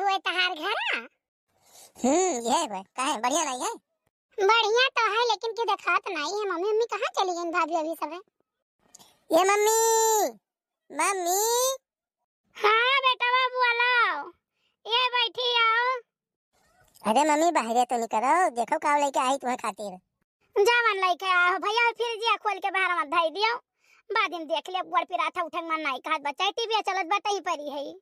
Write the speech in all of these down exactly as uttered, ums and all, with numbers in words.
ओए, तहार घरा? हम्म, ये है। काहे, बढ़िया नहीं है? बढ़िया तो है, लेकिन क्यों देखात नहीं है। मम्मी, मम्मी कहाँ चली गई भाभी अभी सब है? ये मम्मी, मम्मी। हाँ बेटवा, बोलाओ। ये बैठी आओ। अरे मम्मी, बाहरे तो निकलो, देखो का लेके आई तुम्हें खातिर। जवन लेके आओ भैया, फ्रिजिया खोल के बाहर मत धई दियो। बाद में देख ले, गोड़ पिरात है, उठे के मन नहीं कहत बच्चा, टीवी चलत बा, तही परी है।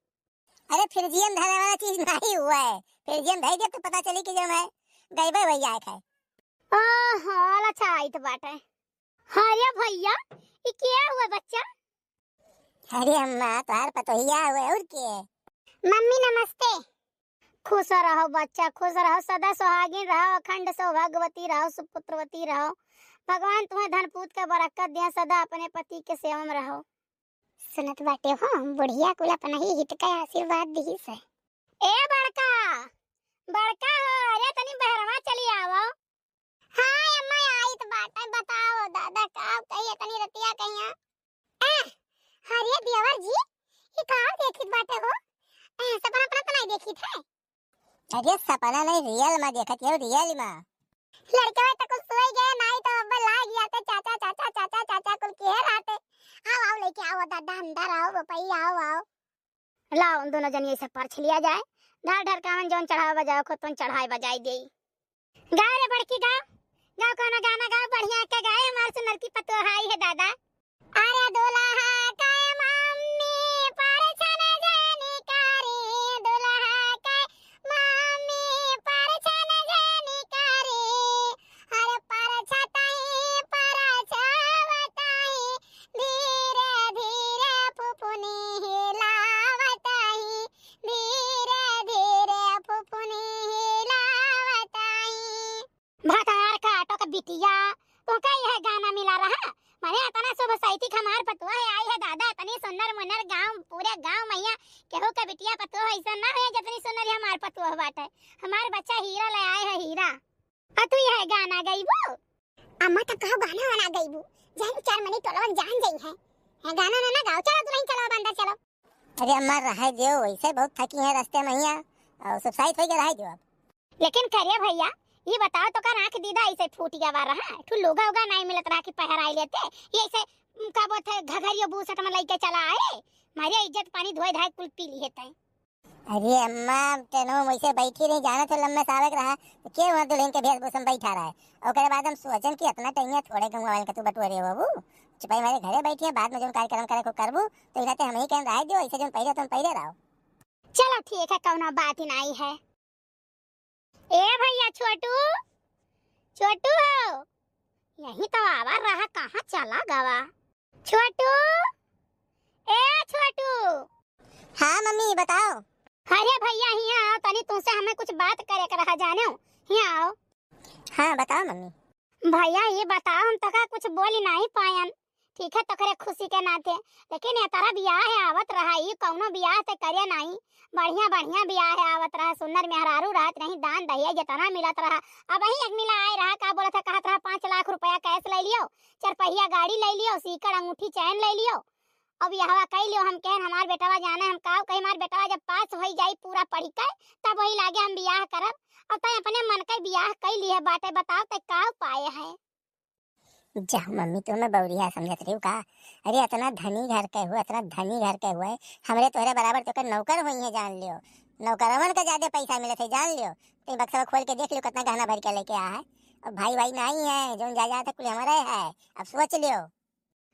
अरे फ्रिजिया में धरे वाला चीज नहीं हुआ है, फ्रिजिया में धई दे तो पता चली कि जो है गई भाई भैया खाए। ओहो, अच्छा आइत बाटे। अरे भैया, ई क्या हुआ बच्चा? अरे अम्मा, तोहार पतोहिया हुए और के? मम्मी नमस्ते। खुश रहो बच्चा, खुश रहो, सदा सुहागिन रहो, अखंड सौभाग्यवती रहो, सुपुत्रवती रहो। भगवान तुम्हें धन पूत के बरकत दिया, सदा अपने पति के सेवा में रहो। सुनत बाटे हो, बुढ़िया कुल अपना ही हित का आशीर्वाद दिहिस है। ए बड़का, बड़का हो, अरे तनी बहरवा चली आवो। हाँ अम्मा, आइत बाटे, बताओ दादा, का कही इतनी रतिया कहिया? ए, अरे देवर जी, ये का देखित बाटे हो? ए, सपना अपना तो नहीं देखित है? अरे सपना नहीं, रियल में देखत है, रियल में। लड़के तो कुल सोई गए, नहीं तो अब लाग जाते चाचा, चाचा, चाचा, चाचा कुल के रहते। आओ, आओ, लेके आओ दादा, अंदर आओ, बपई, आओ, आओ। लाओ, उन दोनों जनी ऐसे परछ लिया जाए, ढार ढरकावन जौन चढ़ावा बजाओ, खुद तुम चढ़ाई बजाई देई। गाओ रे बड़की, गाओ, गाओ, कौनो गाना गाओ, बढ़िया के गाए, हमार सुनर की पतोहाई है दादा। अरे दुल्हा के मम्मी परछन जनी करी, दुल्हा के मम्मी परछन जनी करी, अरे परछतही परछावतही, धीरे धीरे फुफुनी हिलावतही, धीरे धीरे फुफुनी हिलावतही। भतार काटो के बिटिया, तोहका यह गाना मिला रहा? माने अतना शुभ सैतिक हमार पतोह है, आई है दादा, इतनी सुंदर मुन्नर गाँव, पूरे गाँव मैया केहू के बिटिया पतोह ऐसा ना है जितनी सुंदर हमार पतोह बाटे। हमार बच्चा हीरा ले आए है, हीरा। आ तू यह गाना गईबू? अम्मा तब कहो गाना वाना गईबू, जान चार मनी टोलवन जान जाई है। है गाना ना, ना गाओ, चलो दुल्हन चलो, अब अंदर चलो। अरे अम्मा रहे दियो, वैसे बहुत थकी है रास्ते में हिया, और सुबसाइत होइके रहे दियो अब। लेकिन करे भैया, ये बताओ तो का आँख दीदा ऐसे फूट गवा रहा? ठू लोगा ओगा नहीं मिलत रहा कि पहराई लेते, ये ऐसे, उम, का बोलते, घघरियो बूसट में लेके चला आए, मारे इज्जत पानी धोए धाए कुल पी लिए तय। अरे अम्मा, तेनो वैसे बैठी रही, जाना तो लम्बे सावे के रहा, तो के वहाँ दुल्हन के भेषभूषा में बैठा रहा है? ओकरे बाद हम सोचन कि इतना टैम थोड़े गंवा वाले का तू बटोरे हो बाबू, चुपाई मारे घरे बैठी है, बाद में जौन कार्यक्रम करे को करबू, तो इनाते हम ही कहन रह दियो, ऐसे जौन पहले तुम पहले रहो। चलो ठीक है, कौनो बात ही नहीं है। ए भैया छोटू, छोटू हो, यही तो आवा रहा, कहाँ चला गवा? छोटू, ए छोटू। हाँ मम्मी, बताओ। अरे भैया, हियाँ आओ तनी, तुमसे हमें कुछ बात करे के रहा, जाने हो? हियाँ आओ। हाँ, बताओ मम्मी। भैया, ये बताओ, हम तोका कुछ बोली नहीं पायन, ठीक है, तोकरे खुशी के नाते, लेकिन ये तारा बियाह है आवत रहा, ई कौनो बियाह ते करे नहीं, बढ़िया बढ़िया बियाह है आवत रहा, सुंदर मेहरारू रहत रही, दान दहेज जितना मिलत रहा। अब ही एक मिला आए रहा, का बोलत है, कहत रहा, "पाँच लाख रुपया कैश ले लियो, चार पहिया गाड़ी ले लियो, सीकड़ अंगूठी चैन ले लियो, अब यहवा कई लियो।" हम कहन, "हमार बेटवा जाने हम का कही, हमार बेटवा जब पास होई जाई पूरा पढ़ी के, तब वही लागे हम बियाह करब। अब तय अपने मन के बियाह कई लिहे बाटे, बताओ तय का उपाय है?" जा मम्मी, तू हमें बौरिया समझत रही का? अरे इतना धनी घर के हुए, इतना धनी घर के हुए, हमरे तोहरे बराबर तो के नौकर होई है, जान लियो, नौकरवन का ज्यादा पैसा मिलत है, जान लियो। तो बक्सा खोल के देख लियो, कितना गहना भर के लेके आ है। अब भाई भाई नहीं है, जौन जायदाद है कुल हमारे है। अब सोच लियो।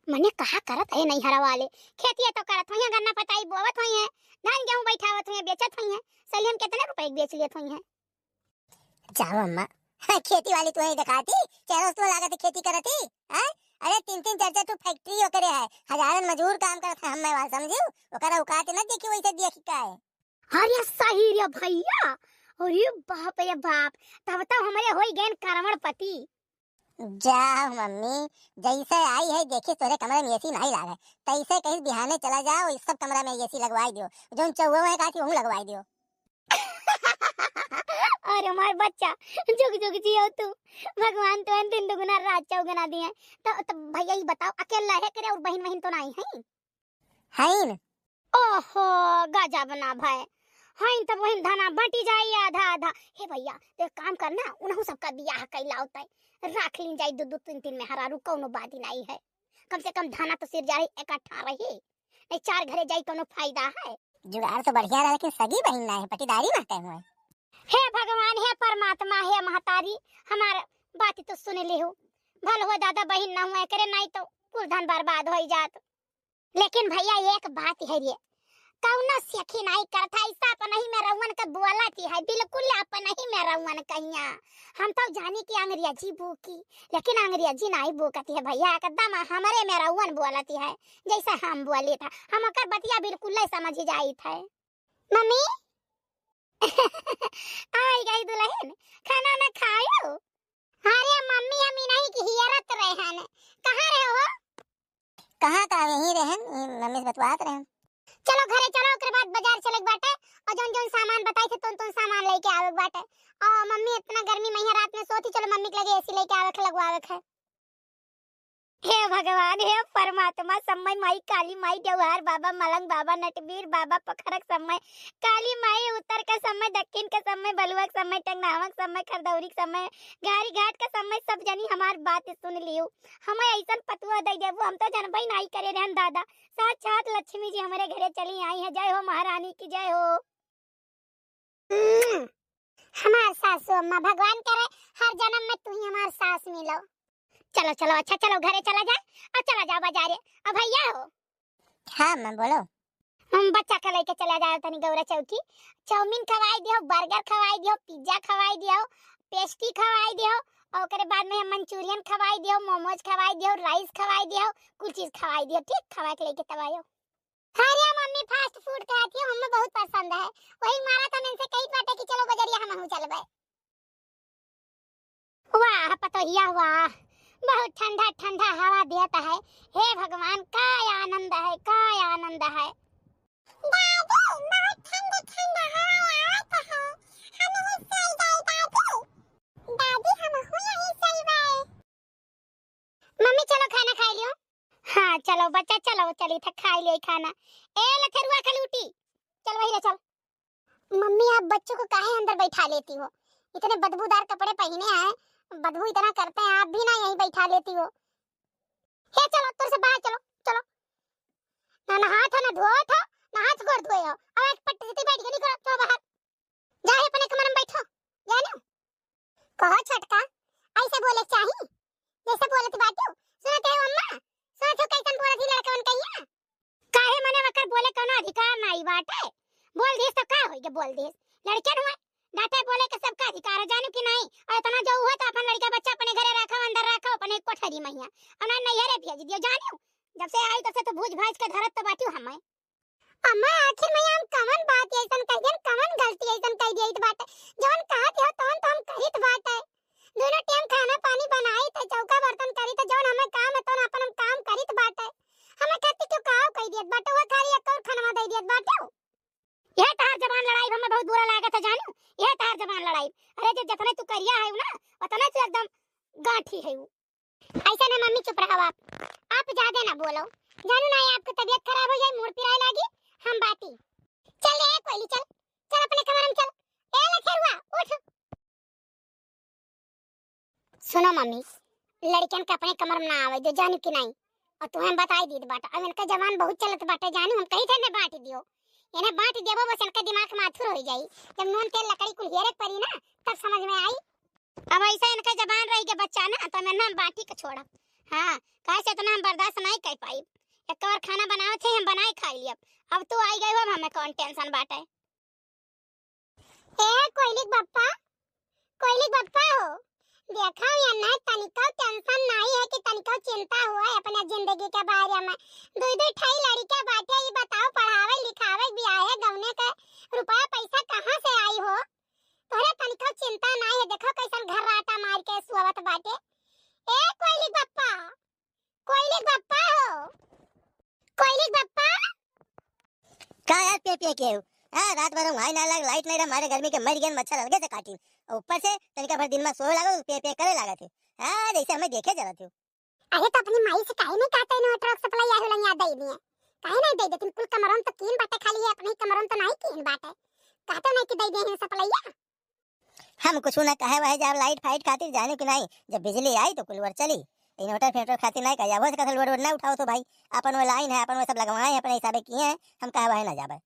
मने कहा करत है नैहरा वाले, खेतिया तो करत होइहैं, गन्ना पताई बोवत होइहैं, धान गेहूं बैठावत होइहैं, बेचत होइहैं, सलियन कितने रुपए के बेच लेत होइहैं। जाओ अम्मा, खेती वाली तुम्हें दिखाती, चारों तो लागत खेती करती, हैं? अरे तीन तीन चार चार तो फैक्ट्री ओकरे है, हजारन मजूर काम करत है, हमें वाल समझू, ओकरा औकात न देखी वैसे देख का है। अरे सही रे भैया, अरे बाप रे बाप, तब तो हमरे होई गए करोड़पति। जा मम्मी, जैसे आई है देखी तोरे कमरे में एसी नहीं लागे, तैसे कहीं बिहाने चला जाओ, इस सब कमरा में एसी लगवाई दियो, जोन चौवा है काटी वहूँ लगवाई दियो। अरे हमार बच्चा, जुग जुग जियो तू, भगवान तो दिन दुगुना रात चौगुना दिए। तो, तो भैया ये बताओ, अकेला है करे और बहन वहन तो नहीं है? हईन। ओहो, गजब ना भय। हइन तब वही धना बटी जाई आधा आधा। हे भइया, तो एक काम करना, उनहु सबका बियाह कइ लाओ तय, राख लीन जाई दू दू तीन तीन मेहरारू, कौनो बात ही नाहीं है। कम से कम धना तो सिर जाए इकट्ठा रही, नहीं चार घरे जाई कौनो फायदा है। जुगाड़ तो बढ़िया रहा, लेकिन सगी बहिन नाहीं है, पटीदारी बाटे हुए। हे भगवान, हे परमात्मा, हे महतारी, हमार बात तो सुन लिहु। भल हो दादा बहिन ना हुआ करे, नाहीं तो कुल धन बर्बाद होइ जात। लेकिन भइया एक बात है रे, कौनो सखी नाहीं करत है, ऐसा अपनही मेहरारुअन के बोलती है, बिल्कुल अपनही मेहरारुअन कहिया। हम तो जानी कि अंग्रेजी बोकी, लेकिन अंग्रेजी नाहीं बोकती है भइया, एकदम हमरे मेहरारुअन बोलती है, जैसे हम बोली था, हम ओकर बतिया बिल्कुल समझ जाइत है। मम्मी, आई गई दुलहिन, खाना ना खायो? अरे मम्मी, हम इनही की हियरत रहन। कहाँ रहे हो? कहाँ का, यहीं रहन, ई मम्मी से बतवात रहन। चलो घरे चलो, ओकरे बाद बाजार चले के बाटे, और जौन जौन सामान बताई थे, तौन तौन सामान लेके आवे के बाटे। और मम्मी इतना गर्मी में यहाँ रात में सोती, चलो मम्मी के लगे एसी लेके आवे के, लगवावे के है। हे भगवान, हे परमात्मा, समय माई, काली माई, देवहार बाबा, मलंग बाबा, नटवीर बाबा, पोखरक समय, काली माई, उत्तर का समय, दक्षिण का समय, बलुआ के समय, टंगनावा के समय, खरदौरी के समय, गारी घाट का समय, सब जनी हमार बात सुन लियो। हमें ऐसन पतुआ दे देबू, हम तो जनबई नाई करे रहन दादा। साक्षात लक्ष्मी जी हमारे घरे चली आई है। जय हो महारानी की, जय हो। हम्म, हमार सासू अम्मा, भगवान करे हर जन्म में तू ही हमार सास मिलो। चलो, चलो, अच्छा, चलो, घरे चला जाए, और चला जाओ बाजारे। अब भइया हो। हाँ, अम्मा, बोलो। हम बच्चा के लेके चला जाओ तनी गौरा चौकी, चाउमीन खवाई दियो, बर्गर खवाई दियो, पिज्जा खवाई दियो, पेस्ट्री खवाई दियो, और ओकरे बाद में मंचूरियन खवाई दियो, मोमोज खवाई दियो, राइस खवाई दियो, कुल चीज खवाई दियो, ठीक? खवाई के लेके तब आयो। अरे मम्मी, फास्ट फूड खाती हो, हमें बहुत पसंद है, वही मारा तो हम इनसे कही बाटे कि चलो बजरिया हमहू चलबे। वाह पतोहिया वाह, बहुत ठंडा ठंडा हवा देत है। हे भगवान, का आनंद है, का आनंद है। दादी, बहुत ठंडा ठंडा हवा आवत है, हम यहीं चल जाए दादी। दादी, हमहू यहीं चलबे। मम्मी, चलो खाना खाई लियो। हाँ, चलो बच्चा, चलो, चली थे खाई लियो खाना। ए लथेरुआ खलूटी, चल वही रे, चल। मम्मी, आप बच्चों को काहे अंदर बैठा लेती हो? इतने बदबूदार कपड़े पहने हैं, बदबू इतना करते हैं, आप भी ना यहीं बैठा लेती हो। हे चलो, तुर से बाहर चलो, चलो। ना नहात हो, ना धोत हो, ना हाथ गोड़ धोए हो, अब एक पट्टी से बैठ के निकलो, चलो बाहर। जाओ अपने कमरे में बैठो, जानो। कहो छोटका, ऐसे बोले चाही, जैसे बोलत बाटू। सुनत हो अम्मा, सुनत हो कैसन बोलत ही लड़कवन कहिया? काहे मने वकर बोले कोनो अधिकार नाई बाटे? बोल दिस तो का होई के बोल दिस? लड़कन हुए, डांटे बोले के सबका अधिकार है, जानू कि नाई? और इतना जो हुआ तो अपन लड़का बच्चा अपने घरे रखो, अंदर रखो, अपने कोठरी में हिया, और ना नैहरे भेज दियो, जानू? जब से आई तब से तो भूज भाज के धरत तो बाटू हमें। अम्मा, आखिर में हम कवन बात ऐसन कहियन, कवन गलती ऐसन कह दिया इत बाटे? जवन कहत हो तवन तो हम कहित बाटे। दोनों टाइम खाना पानी बनाई थे, चौका बर्तन करी थे, जवन हमें काम है तवन अपन हम काम करित बाटे। हमें खातिर क्यों काव कह दियत बाटे? वो खाली एक और खानवा दे दियत बाटे। यह तहार जबान लड़ाई हमें बहुत बुरा लागत है जानू, यह तहार जबान लड़ाई। अरे जो जितने तू करिया है ना, उतने तू एकदम गांठी है। ऐसा ना मम्मी, चुप रहो आप, आप ज्यादा ना बोलो। जानू ना, आपकी तबीयत खराब हो जाए, मूड पिराए लागी, हम बाटी। चल रे कोयली, चल, चल अपने कमरे में चल। ए लखेरुआ, उठ। सुनो मम्मी, लड़कन के अपने कमरे में ना आवे दो, जानू कि नाई? और तुम्हें बताई दीत बाटा, अब इनका जबान बहुत चलत बाटे जानू, हम कही थे ने बांट दियो, इन्हें बांट देबो बस इनका दिमाग माथुर हो जाई, जब नून तेल लकड़ी कुल हेरे के पड़ी ना, तब समझ में आई। अब ऐसा इनका जबान रही के बच्चा ना, तो मैं ना बाटी के छोड़ब। हाँ, काहे से इतना हम बर्दाश्त नहीं कर पाई। एक बार खाना बनावे थे, हम बनाए खा लियब। अब तू आई गई हो, अब हमें कौन टेंशन बाटे। ए कोयलिक बप्पा, कोयलिक बप्पा हो, देखा ये ना, तनिको टेंशन नहीं है कि तनिको चिंता हुआ है अपने जिंदगी के बारे में। दुई दुई ठाई लड़के बाटे, ये बताओ, पढ़ावे लिखावे, बियाहे गौने के रुपया पैसा कहाँ से आई हो? तोहरे तनिको चिंता नाई है, देखो कैसन घर्राटा मार के सोवत बाटे। ए कोयली बप्पा, कोयली बप्पा हो, कोयली बप्पा। का यार पे पे के हो? हाँ, रात भर वहीं ना लग, लाइट नहीं रहा, मारे गर्मी के मर गए, मच्छर अलगे से काटी। और ऊपर से तनिका भर दिन में सोए लागो, पे पे करे लागत है। हाँ, जैसे हमें देखे जरा थे। अरे तो अपनी माई से काहे नहीं कहते इन्हों ट्रक सप्लाई आए होला यहाँ दे दिए? काहे नहीं दे देती? कुल कमरों तो कीन बाटे, खाली है अपने ही कमरों तो नहीं कीन बाटे। कहतो नहीं कि दे दे हैं सप्लैया। हम कुछ ना कहे वहे जाब लाइट फाइट खातिर, जाने कि नहीं, जब बिजली आई तो कूलर चली। इन्वर्टर फिन्वर्टर खातिर नहीं कहे जाब, हो सकत है लोड वोड ना उठाओ तो भाई, अपन वो लाइन है, अपन वो सब लगवाए हैं, अपने हिसाबे किए हैं, हम कहे वहे ना जाबे।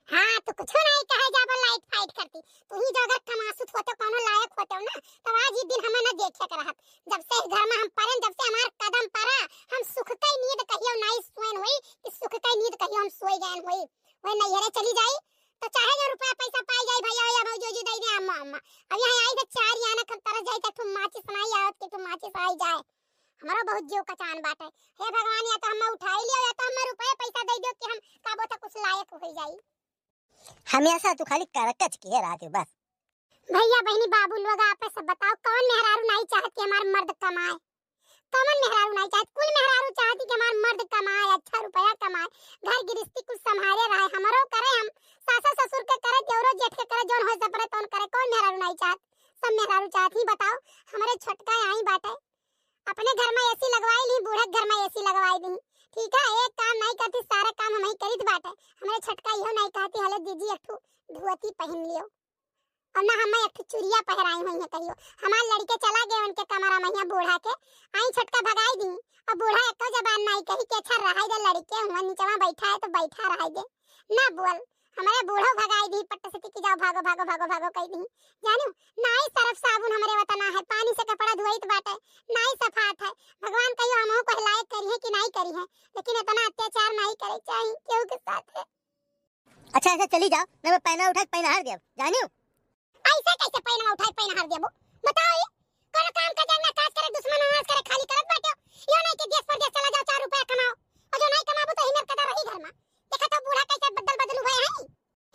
हाँ, तो कुछ नहीं कहे जाबो लाइट फाइट करती। तू ही जो अगर कमासुत होते, कोनो लायक होते हो ना, तब आज ही दिन हमें ना देखे के रहत। जब से इस घर में हम परेन, जब से हमार कदम परा, हम सुख कई नींद कहियो नाई सोएन होई कि सुख कई नींद कहियो हम सोए गएन होई। वही नैहरे चली जाई, तो चाहे जो रुपया पैसा पाई जाई भैया, भैया, भौजी, भौजी, दे दे अम्मा, अम्मा। अब यहाँ आई तो चार याना खब तरस जाई, तो एक ठो माचिस नाई आवत, के एक ठो माचिस आई जाए। हमरो बहुत जीव कचान बाटे। हे भगवान, या तो हमें उठाई लियो, या तो हमें रुपया पैसा दे दियो कि हम का बोलता कुछ लायक हो जाई। हमेशा तू खाली करकच किहे रहत हो बस। भैया, बहिनी, बाबू लोग, आप सब बताओ, कौन मेहरारू नाई चाहत कि हमार मर्द कमाए? कौन मेहरारू नाई चाहत? कुल मेहरारू चाहती कि हमार मर्द कमाए, अच्छा रुपया कमाए, घर गृहस्थी कुछ संभाले रहे, हमरो करे, हम सासो ससुर के करे, देवरो जेठ के करे, जौन हो सपरे तौन करे। कौन मेहरारू नाई चाहत? सब मेहरारू चाहत ही। बताओ, हमरे छोटका आई बाटे, अपने घर में एसी लगवाई ली, बूढ़ा के घर में एसी लगवाई दी। ठीक है, एक काम नाई करती, सारा काम हम ही करीत बाटे। हमरे छोटका इहो नाई कहती, "हले दीदी, एक ठो धोती पहन लियो।" और ना हमें एक ठो चुरिया पहराई हुई है कहियो। हमार लड़के चला गए उनके कमरा में, यहाँ बूढ़ा के, आई छोटका भगाई दी। और बूढ़ा एको जबान नाई कही कि अच्छा रहाई दे, लड़के हुआ नीचवा बैठा है तो बैठा रहाई दे, ना बोल। हमरे बूढ़ो भगाई दी पट्ट से कि जाओ, भागो, भागो, भागो, भागो कह दी। जानू, नाई सरफ साबुन हमरे वतना है, पानी से कपड़ा धोइत बाटे, नाई सफात है। भगवान कहियो हमहू को लायक करी है कि नाई करी है, लेकिन इतना अत्याचार नाई करे चाहिए केहू के साथ है। अच्छा, अच्छा, चली जाओ, नहीं मैं पैना उठा के पैना हार देब, जानियो। ऐसे कैसे पैना उठा के पैना हार देबो? बताओ ये, कोनो काम का जब ना काज करे, दुश्मन नाश करे, खाली करत बाटे। यो नहीं कि देश परदेश चला जाओ, चार रुपया कमाओ, और जो नहीं कमाबो तो हिनर कदा रही घर में। देखा तो बूढ़ा कैसे बदल बदलू भय है।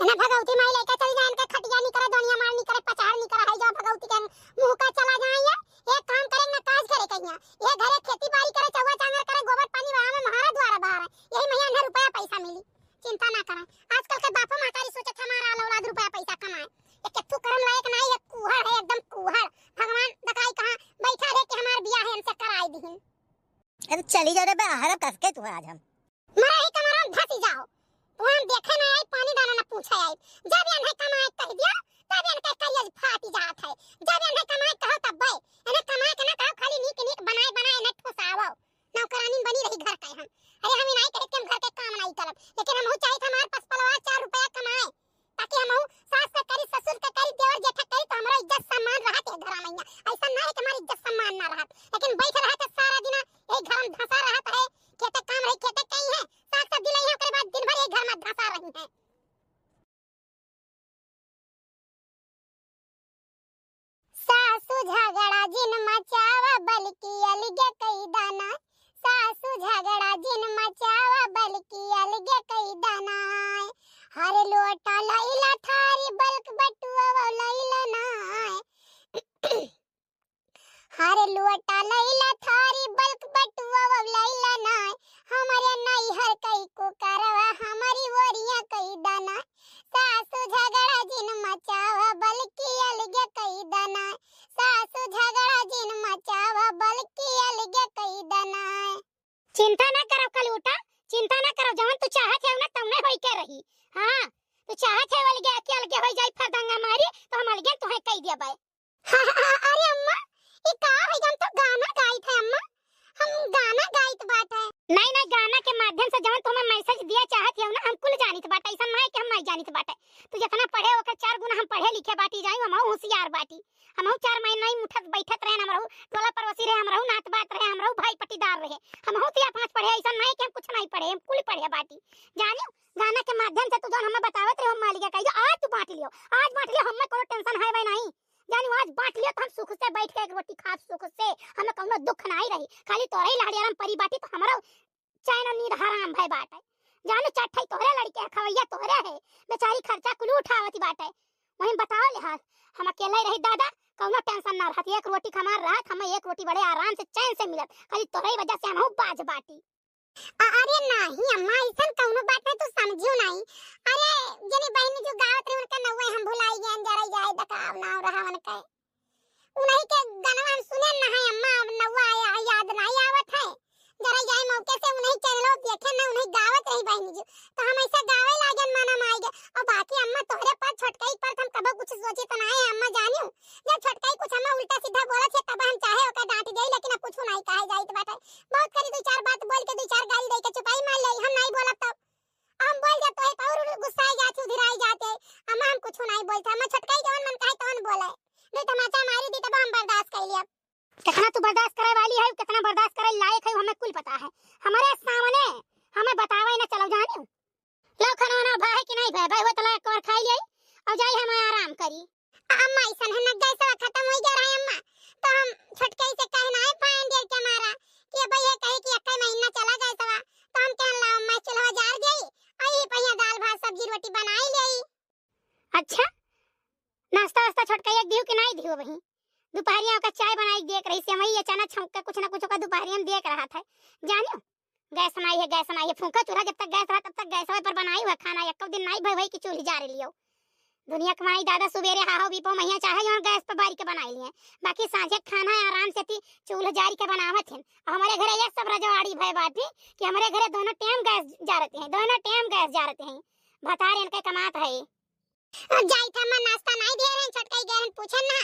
है ना, भगवती माई लेके चली जाए, इनके खटिया नहीं करे, दोनिया मार नहीं करे, पचार नहीं करे, है जो भगवती के मुंह का चला जाए ये। एक काम करे ना काज करे कहिया, ये घरे खेती बाड़ी करे, चौवा चांगर करे, गोबर पानी बहावे, महारा द्वारा बाहर है, यही में इन्हें रुपया पैसा मिली। चिंता ना करें, आजकल के बापो महतारी सोचत हमारा औलाद रुपया पैसा कमाए। ये केथू करम लायक ना, ये कुहड़ है, एकदम कुहड़। भगवान दकाई कहाँ बैठा रहे कि हमार बियाह है, हमसे कराई दिहिन। अरे चली जाओ रे बे, हरब कस के तू आज हम। मरा ही कमरा में धसी जाओ। तू हम देखे ना आई, पानी दाना ना पूछे आई। जब ये नहीं कमाए कह दिया, तब इनके करियज फाटी जात है। जब ये नहीं कमाए कहो तब बे, इन्हें कमाए के ना कहो, खाली नीक नीक बनाए बनाए इन्हें ठुसावो। नौकरानी बनी रही घर के हम। अरे हम इनाई करे कि हम घर के काम नहीं करब, लेकिन हमहू चाहित हमार पस पलवा चार रुपया कमाए, ताकि हमहू सास के करी, ससुर के करी, देवर जेठा करी, तो हमरा इज्जत सम्मान रहत है घर में। ऐसा ना है कि हमार इज्जत सम्मान ना रहत, लेकिन बैठ रहत है सारा दिन यही घर में धंसा रहत है। खेते काम रही, खेते कहीं है, साग सब्जी ले यहाँ, ओकरे बाद दिन भर यही घर में धंसा रही है। सासु झगड़ा जिन मचावा, बल्कि अलगे कई दाना। सासु झगड़ा जिन मचावा, बल्कि अलगे कई दाना। हर लोटा लैला थारी, बल्क बटुआ लैला ना। हर लोटा लैला थारी, बल्क बटुआ लैला ना। हमरे नैहर कई कुकरवा, हमारी ओरिया कई दाना। सासु झगड़ा जिन मचावा, बल्कि अलगे कई दाना। सासु झगड़ा जिन मचावा, बल्कि अलगे कई दाना। चिंता ना करब कलूटा, चिंता ना करब, जवन तू चाहत है ना तवने होई के रही। हाँ, तू चाहत है अलगे, कि अलगे होई जाई फरदंगा मारी, तो हम अलगे तुहे कई देबै। हाँ, हाँ, हाँ, अरे अम्मा, ई का है? हम तो गाना गाइत है अम्मा, हम गाना गाइत बाटे। नहीं, नहीं, गाना के माध्यम से जवन तुम्हें मैसेज दिया चाहत है ना, हम कुल जानित बाटे, ऐसा नहीं कि हम नहीं जानित बाटे। तू जितना पढ़े ओकर चार गुना हम पढ़े लिखे बाटी जाई, हमहू होशियार बाटी। हमहू चार महीना ही उठत बैठत रहे, हमरहू टोला पड़ोसी रहे, हमरहू नात बात रहे, हमरहू भाई पटीदार रहे, हमहू तिया पाँच पढ़े, ऐसा नहीं कि हम कुछ नहीं पढ़े, हम कुल पढ़े बाटी। जानियो, गाना के माध्यम से तू जौन हमें बतावत रहे, हम मालिका कही, आज तू बांट लियो, आज बांट लियो, हमें कोनो टेंशन है भाई नहीं। जानियो, आज बांट लियो तो हम सुख से बैठ के एक रोटी खाब सुख से, हमें कोनो दुख नहीं रही। खाली तोरे ही लहरिया में परी बाटी तो हमरो चैन और नींद हराम भय बाटे। जाने चार ठई तोहरे लड़के हैं, खवैया तोहरे है, बेचारी खर्चा कुल उठावती बाटे। वहीं बताओ ले हाल, हम अकेले रही दादा, कौनो टेंशन ना रहत, एक रोटी हमार रहत, हमें एक रोटी बड़े आराम से चैन से मिलत, खाली तोहरे वजह से हमहू बाज बाटी। अ-, अरे नाही अम्मा, ऐसन कौनो बात नहीं, तू समझियो नहीं। अरे जनी बहिनी जो गावत रही उनका नौवे हम भुलाई गए, जरा याद दकाव नाव रहा उनके। उन्हीं के गाना हम सुने ना है अम्मा, अब नौवा आया, याद नहीं आवत है। जरा जाए मौके से उन्हीं चैनलो देखे ना, उन्हीं गावत रही बहिनी जी, तो हम ऐसे गावे लागन मना माई गे। और बाकी अम्मा तोहरे पर छोटकई चित नाई है अम्मा जानियो। जब छोटकई कुछ अम्मा उल्टा सीधा बोलत है तब हम चाहे ओका डांट देई, लेकिन अब कुछ नाई कहे जाइत बाटे। बहुत करी दू चार बात बोल के दू चार गाली दे के चुपाई मार लेई, हम नाई बोलब तब। हम बोल जात तो है तो और गुस्साई जात है, उधिराई जात है। अम्मा हम कुछ नाई बोलत है, अम्मा छोटकई जवन मन कहे तवन बोले। दू तमाचा मारी दी तब हम बर्दाश्त कर लिया। कितना तू बर्दाश्त करे वाली है, कितना बर्दाश्त करे लायक है, हमें कुल पता है। हमारे सामने हमें बतावे ना चलो जानियो। लो खाना वाना भाई कि नहीं भाई, भाई वो तला एक बार खाई लिया और जाई हम आराम करी। अम्मा ऐसन है ना गैसवा खत्म हो गया रहा अम्मा, तो हम छोटकई से कहना है फाइन डेर के मारा कि अब ये कहे कि एक महीना चला गैसवा, तो हम कहन ला अम्मा चूल्हा जार देई, आई ही पहिया दाल भात सब्जी रोटी बनाई लेई। अच्छा, नाश्ता वास्ता छोटकई एक दियो कि नहीं दियो वही? दोपहरिया का चाय बनाई देख रही, सेवई या चना छौंक के कुछ ना कुछ ओका दोपहरिया में देख रहा था। जानियो, गैस नाई है, गैस नाई है, फूंका चूल्हा जब तक गैस रहा तब तक गैस पर बनाई हुआ खाना, एको दिन नाई भई भई कि चूल्ही जार लियो। दुनिया के माई दादा सुबेरे हाहो बीपो महिया चाहे जौन गैस पर बारी के बनाई लिए, बाकी सांझे खाना आराम से ती चूल्हा जारी के बनावत हैं। और हमारे घरे ये सब रजवाड़ी भय बाटी कि हमारे घरे दोनों टाइम गैस जारत हैं, दोनों टाइम गैस जारत हैं। भतार इनके कमात है। जाई थे अम्मा नाश्ता नाई दिए रहन, छोटकई गए रहन पूछन ना,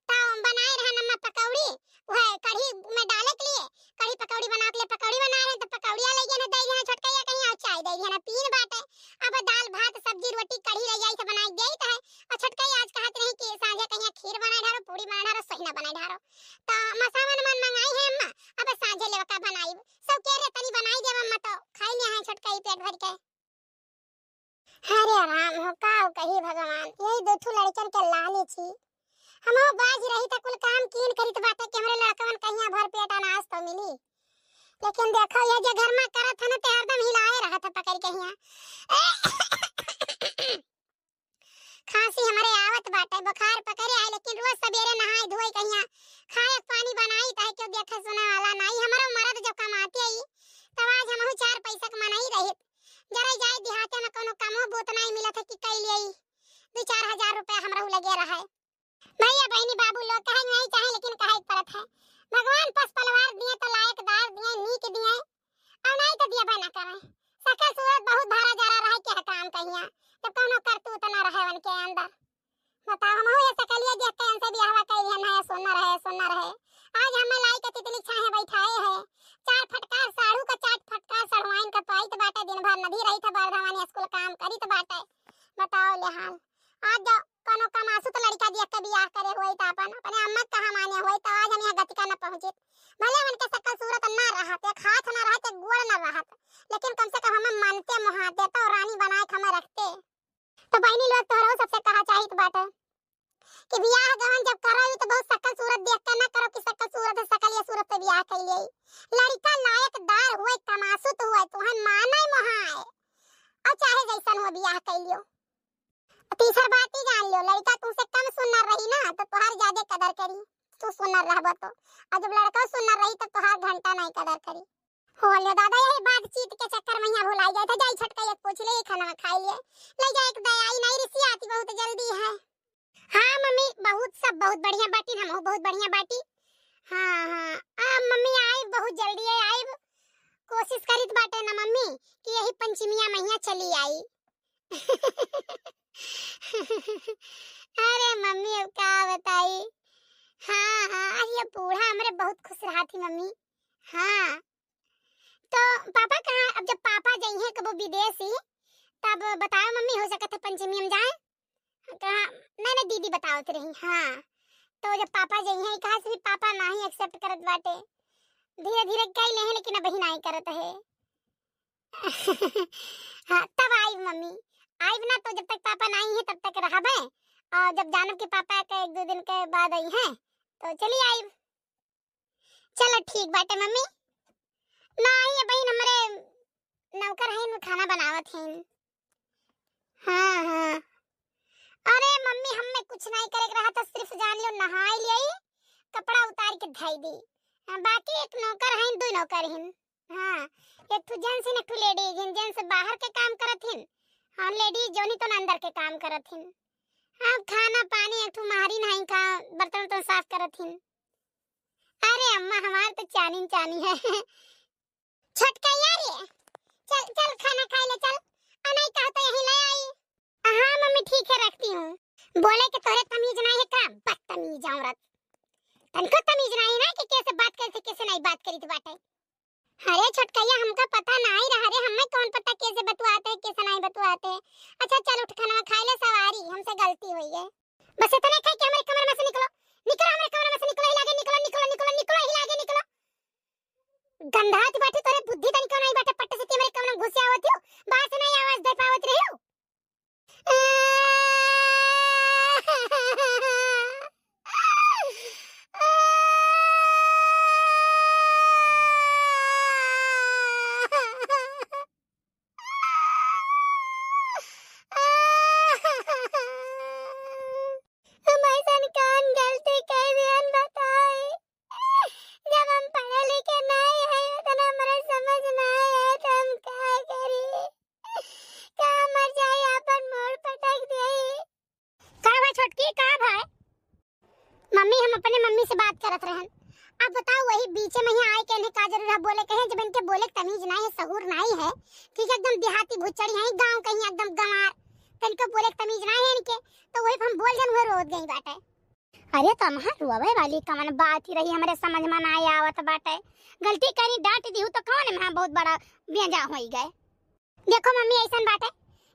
तो बनाए रहन अम्मा पकौड़ी, वह कढ़ी में डाले के लिए, कढ़ी पकौड़ी बना के लिए पकौड़ी बनाए रहन, तो पकौड़िया ले गए ना, दे गए ना छोटकैया कहीं और चाय दे गए ना, पीन बाटे। अब दाल भात सब्जी रोटी कढ़ी ले जाई तो बनाई देई तो है। और छोटकई आज कहत रही कि सांझे कहीं खीर बनाए ढारो, पूड़ी बनाए ढारो, सोहिना बनाए ढारो, तो मसावन मन मंगाई है अम्मा, अब सांझे लेवा का बनाई। सब कह रहे तनी बनाई देब अम्मा, तो खाई लिया है छोटकई पेट भर के। अरे राम हो, का कही भगवान, यही दो ठो लड़कन के लालच ही। हमहू बाज रही त कुल काम कीन करित बाटे कि हमरे लड़कवन कहिया भर पेट अनाज तो मिली। लेकिन देखो, ये जे घर में करत है ना, ते हरदम हिलाए रहत है पकड़ के हिया। खांसी हमरे आवत बाटे, बुखार पकड़े आए, लेकिन रोज सबेरे नहाए धोए कहिया, खाए पानी बनाई, ताहे क्यों देखे सुने वाला नाई। हमरो मरद जब कमाते आई, तब आज हमहू चार पैसा के मनई रहित। जरा जाए देहाते में कोनो कमो बोत नाई मिलत है कि कई लेई। दू चार हजार रुपया हमरहू लगे रहे। भैया बहिनी बाबू लोग कहे नहीं चाहे, लेकिन कहे के पड़त है। भगवान पस पलवार दिए तो लायकदार दिए, नीक दिए, और नहीं तो दिए ना करे। सकल सूरत बहुत भारा जारा रहे के काम कहिया, जब कोनो करतूत ना रहे उनके अंदर। बताओ, हमहू ये सकलिया देख के इनसे बियाहवा कइली है, नया सोना रहे, सोना रहे। आज हमें लाई के तितली छाहे बैठाए है। चार फटकार साढ़ू का, चार फटकार सढ़ुआइन का पाइत बाटे, दिन भर नदी रही था, बरधवानी स्कूल काम करी तो बाटे। बताओ ले हाल। आज जो कोनो कमासुत लड़का देख के बियाह करे हुए तो अपन, अपने अम्मा कहाँ माने हुए तो आज हम यहाँ गतिका न पहुँचित। भले उनके सकल सूरत ना रहत, एक हाथ ना रहत, एक गोड़ ना रहत, लेकिन कम से कम हमें मानते मोहाते तो रानी बनाए के हमें रखते। तो बहिनी लोग, तोहरो सबसे कहा चाहित बाटे कि बियाह गवन जब करो, तो बहुत सकल सूरत देख के ना करो कि सकल सूरत है, सकल ये सूरत से बियाह कर लिए। लड़का लायकदार हुए, कमासुत हुए, तुहे माने मोहाए, और चाहे जैसन हो बियाह कर लियो। तीसर बात ही जान लियो, लड़का तुमसे कम सुनर रही ना, तो तुहार ज्यादा कदर करी, तू सुनर रहबो तो, और जब लड़का सुनर रही, तब तुहार घंटा नहीं कदर करी। हो लो दादा, यही बातचीत के चक्कर में यहाँ भुलाई जाए थे। जाई छोटका एक पूछ ले, खाना खाई ले, ले जाए एक दयाई नहीं, रिसी आती बहुत जल्दी है। हाँ मम्मी, बहुत सब बहुत बढ़िया बाटी, हम बहुत बढ़िया बाटी। हाँ, हाँ, आ, मम्मी आई बहुत जल्दी है, आई कोशिश करित बाटे ना मम्मी कि यही पंचमिया महिया चली आई। अरे मम्मी, अब का बताई। हाँ, हाँ, आज ये बूढ़ा हमरे बहुत खुश रहा थी मम्मी। हाँ, तो पापा कहाँ, अब जब पापा जइहे कबो विदेशी, तब बताओ मम्मी, हो सकत है पंचमी हम जाए। कहा, नहीं, नहीं, दीदी बतावत रही। हाँ, तो जब पापा जइहे, कहा से भी पापा नाही accept करत बाटे, धीरे धीरे कई लेहे, लेकिन अब ही नाही करत है। हाँ, तब आइब मम्मी, आइब ना तो जब तक पापा नाही है तब तक रहबे, और जब जानब कि पापा के एक दो दिन के बाद आई हैं तो चली आइब। चलो ठीक बाटे मम्मी। नाही, ये बहिन हमरे नौकर हैं, वो खाना बनावत हैं। हाँ, हाँ। अरे मम्मी, हमें कुछ नहीं करे के रहा था, सिर्फ जान लो नहाई लियाई, कपड़ा उतार के धई दी। हाँ, बाकी एक नौकर हैं, दो नौकर हैं। हाँ, एक ठो जेंट्स है, एक ठो लेडीज है। जेंट्स बाहर के काम करत हैं, हाँ, लेडीज जोनी तो अंदर के काम करत हैं। हाँ, खाना पानी एक ठो मारी नहीं का, बर्तन उर्तन साफ करत हैं। अरे अम्मा, हमार तो चानी चानी है। छोटका यार ये, चल, चल खाना खाए ले चल। आ नहीं कहा तो यहीं ले आई। हाँ मम्मी, ठीक है, रखती हूँ। बोले के तोहरे तमीज नाहीं है का? बदतमीज औरत। तनको तमीज नाहीं ना कि कैसे बात करी थे, कैसे नाहीं बात करी थे बाटे। अरे छोटकैया, हमका पता नाहीं रहा रे, हमें कौन पता कैसे बतुआते हैं, कैसे नाहीं बतुआते हैं। अच्छा चल उठ, खाना खाए ले सवारी, हमसे गलती हुई है। बस इतने कह के हमरे कमरे में से निकलो, निकलो हमरे कमरे में से, निकलो, हिला के निकलो, निकलो, निकलो, निकलो, हिला के निकलो। गंधात बाटे तोरे, बुद्धि तनिको नाहीं बाटे, पट्ट से ती हमरे कमरे में घुसे आवत हो, बाहर से नाहीं आवाज दे पावत रही हो। हम ऐसन कौन गलती कर दिहन बताई? जब हम पढ़े लिखे नाहीं है, उतना हमरा समझ नाहीं है, तो हम का करी? का मर जाई, आपन मूड़ पटक देई? का भाई छोटकी, का भाई? मम्मी, हम अपने मम्मी से बात करत रहन। अब बताओ, वही बीचे में ही आए के इन्हें का जरूरत है बोले कहे, जब इनके बोले के तमीज नाहीं है, सहूर नाहीं है, ठीक है, एकदम देहाती भुचड़ी हैं, गाँव कहीं एकदम गंवार, तो इनको बोले के तमीज नाहीं है इनके, तो वही हम बोल जन हुए रोत गई बाटे। अरे तो अम्मा, रोवे वाली कवन बात ही रही, हमरे समझ में नाहीं आवत बाटे। गलती करी, डांट दिहू तो कवन में बहुत बड़ा बेजा होई गए। देखो मम्मी, ऐसन बाटे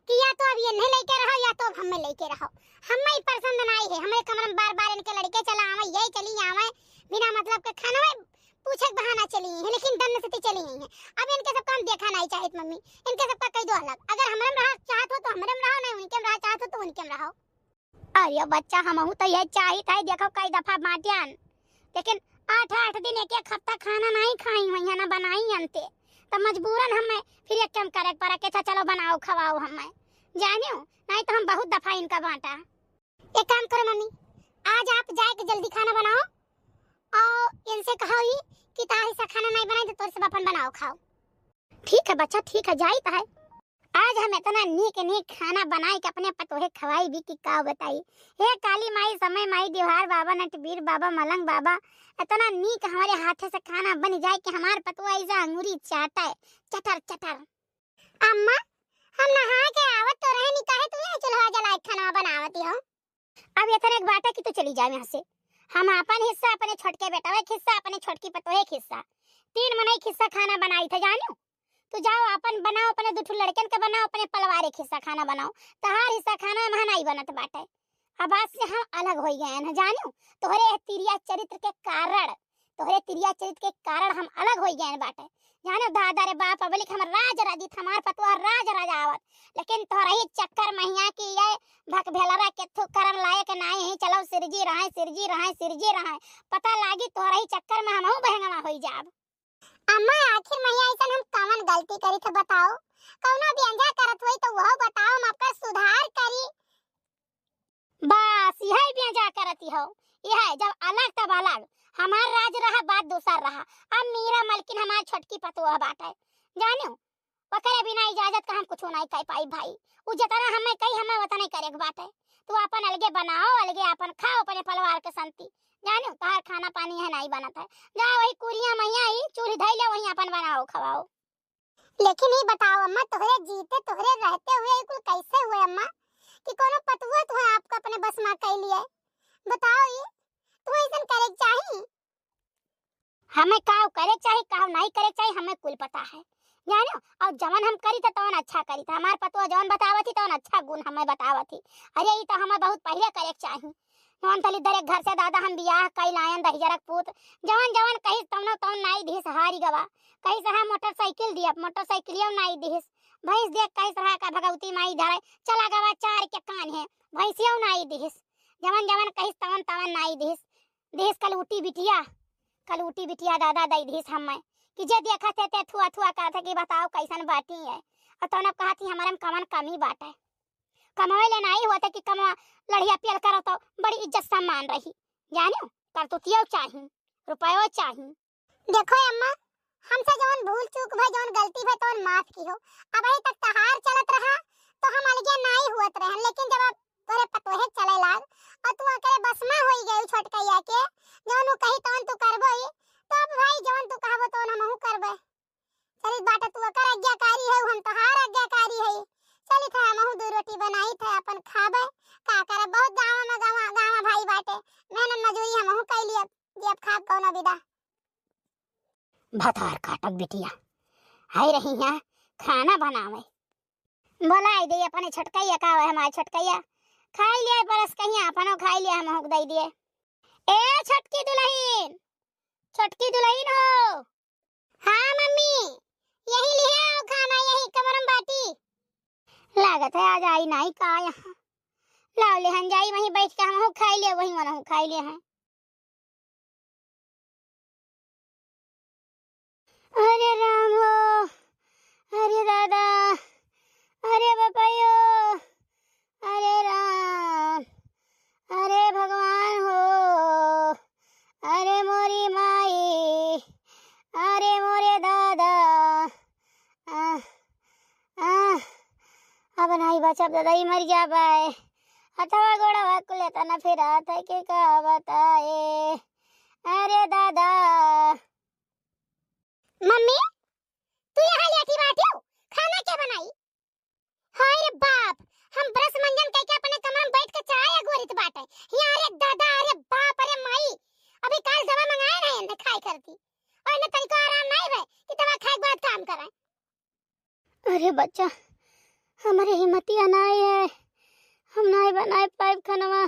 कि या तो अब ये नहीं लेके रहो या तो अब हमें लेके रहो। हमें ही पसंद नाहीं है, हमरे कमरे में बार बार इनके लड़के चला आवे, यही चली आवे, बिना मतलब के खाना में पूछे के बहाना चली है, लेकिन दन्न से चली है। अब इनके सब काम देखा नाहीं चाहित मम्मी, इनके सबका कह दो अलग। अगर हमरे में रहा चाहत हो तो हमरे में रहो, नाहीं उनके में रहा चाहत हो तो उनके में रहो। अरे बच्चा, हमहू तो यह चाहित है, देखो कई दफा बाटियन, लेकिन आठ आठ दिन, एक एक हफ्ता खाना नाहीं खाई हुई है, ना बनाई अंते, तो मजबूरन हमें फिर एक काम करे पड़ा कि अच्छा चलो बनाओ खवाओ हमें, जानियो, नाहीं तो हम बहुत दफा इनका बांटा। एक काम करो मम्मी, आज आप जाए के जल्दी खाना बनाओ और इनसे कहो ही कि तारी सा खाना नाहीं बनाई तो तोर सब अपन बनाओ खाओ। ठीक है बच्चा, ठीक है, जाइत है। आज हम इतना नीक नीक खाना बनाई के अपने पतोहे खवाई भी कि का बताई। हे काली माई, समय माई, दिवहार बाबा, नटवीर बाबा, मलंग बाबा, इतना नीक हमारे हाथे से खाना बन जाए कि हमार पतोह ऐसा अंगूरी चाटे, चटर चटर। अम्मा, हम नहा के आवत तो रहनी, काहे तू यहाँ चूल्हा जला के खाना बनावती हो? अब इतने एक बात है कि तू चली जाओ यहाँ से। हम अपन हिस्सा अपने छोटके बेटवा के हिस्सा, अपने छोटकी पतोहे के हिस्सा, तीन मनई के हिस्सा खाना बनाई थे, जानियो। तू जाओ अपन बनाओ, अपने दू ठो लड़कन के बनाओ, अपने पलवारे के हिस्सा खाना बनाओ। तहार हिस्सा खाना में नाहीं बनत बाटे। अब आज से हम अलग हो गए हैं, जानियो। तोहरे तिरिया चरित्र के कारण, तोहरे तिरिया चरित्र के कारण हम अलग हो गए हैं बाटे। जानो दादा रे बाप, अबलिक हम राज राजित, हमार पतोह राज राज आवत, लेकिन तोहरे ही चक्कर में हिया कि ये भक भेलरा के थू करम लायक नाहीं है, चलो सिरजी रहे, सिरजी रहे, सिरजी रहे, पता लागी तोहरे ही चक्कर में हमहू बहंगवा होई जाब। अम्मा, आखिर में ऐसन हम कवन गलती करी थे बताओ? कौनो बेंजा करत होई तो वह बताओ, हम आपका सुधार करी। बस यही बेंजा करती हो, यह जब अलग तब अलग, हमार राज रहा बात दूसर रहा। अब मीरा मलकिन हमार छोटकी पतोह बाटे, जानियो, ओकरे बिना इजाजत का हम कुछो नाहीं कह पाई भाई। उ जतना हमें कही, हमें उतने करे के बाटे। तू अपन अलगे बनाओ, अलगे अपन खाओ, अपने परिवार के संती। जानो, तहार खाना पानी है नाहीं बनत है। जा वही कुरिया मैया ही चूल्ही धई ले, वहीं अपन बनाओ, खवाओ। लेकिन ये बताओ अम्मा, तोहरे जीते, तोहरे रहते हुए ये कुल कैसे हुए अम्मा, कि कोनो पतुआ तुहे आपको अपने बस में कह लिए? बताओ ये, तुहे ऐसन करे के चाही? हमें काव करे के चाही, काव नाहीं करे के चाही, हमें कुल पता है, जानो। और जवन हम करी थे, तवन अच्छा करी थे। हमार पतोह जवन बतावत ही, तवन अच्छा गुण हमें बतावत ही। अरे, ई तो हमें बहुत पहिले करे के चाही। जवन तली दरे घर से दादा हम बियाह कई लायन दहिजरक पूत, जवन जवन कहिस, तवनो तवन नाई दिहिस, हारी गवा। कहिस, "हाँ, मोटरसाइकिल दिया," मोटरसाइकिलियो नाई दिहिस। भैंस देख कहिस, "रहा का भगवती माई धरे," चला गवा चार के कान है, भैंसियो नाई दिहिस। जवन जवन कहिस, तवन तवन नाई दिहिस। दिहिस कलूटी बिटिया, कलूटी बिटिया दादा दई दिहिस हमें, कि जे देखत है ते थुआ थुआ करत है कि बताओ कैसन बाटी है। और तौन अब कहत ही हमारे में कवन कमी बाटे। कमावे ले नाई होते कि कमवा लड़िया पियल करो तो बड़ी इज्जत सम्मान रही। जानो, करतुतियो चाही, रुपयो चाही। देखो अम्मा, हमसे जवन भूल चूक भई, जवन गलती भई, तवन माफ किहो। अबही तक तहार चलत रहा, तो हम अलगे नाई हुअत रहन, लेकिन जब अब तोरे पतोहे चले लाग, और तू ओकरे बस में होई गई छोटकैया के, जवन उ कही तवन तू करबो ही, तो अब भाई जवन तू कहबो तवन हमहू करबे। चलित बाटे, तू ओकर आज्ञाकारी है, हम तोहार आज्ञाकारी है। चलित है, हमहू दो रोटी बनाई थे, अपन खाबे, का करब, बहुत गाँव ना बिदा। भतार काटक बिटिया, हाय रही है खाना बनावे। बोलाई दे अपने छोटकैया का, हमारे छोटकैया खाई लिया परस कहिया, अपनो खाई लिया, हम हुक दे दिए। ए छोटकी दुलहिन, छोटकी दुलहिन हो। हाँ मम्मी, यही लिहे आओ खाना, यही कमरम बाटी। लागत है आज आई नाई का यहाँ। लाओ लेहन जाई, वहीं बैठ के हमहू खाई ले, वहीं वनहू खाई ले हैं। अरे राम हो, अरे दादा, अरे बापायो, अरे राम, अरे भगवान हो, अरे मोरी माई, अरे मोरे दादा, आह, आह, अब नाई बचब दादा, ई मर जाबे। हथवा गोड़वा कुल एतना फिरात है कि का बताए। अरे दादा। मम्मी, तू यहाँ लेटी बाटियो, खाना के बनाई? हाय रे बाप, हम ब्रश मंजन कइके अपने कमरा में बैठ के चाय अगोरित बाटे। यहाँ अरे दादा, अरे बाप, अरे माई, अभी काल दवा मंगाए रहे हैं खाए करती, और इन्हें तनिको आराम नहीं रहे कि दवा खाए के बाद काम करें। अरे बच्चा, हमरे हिम्मतिया नाई है, हम नाई बनाए पाइब खनवा।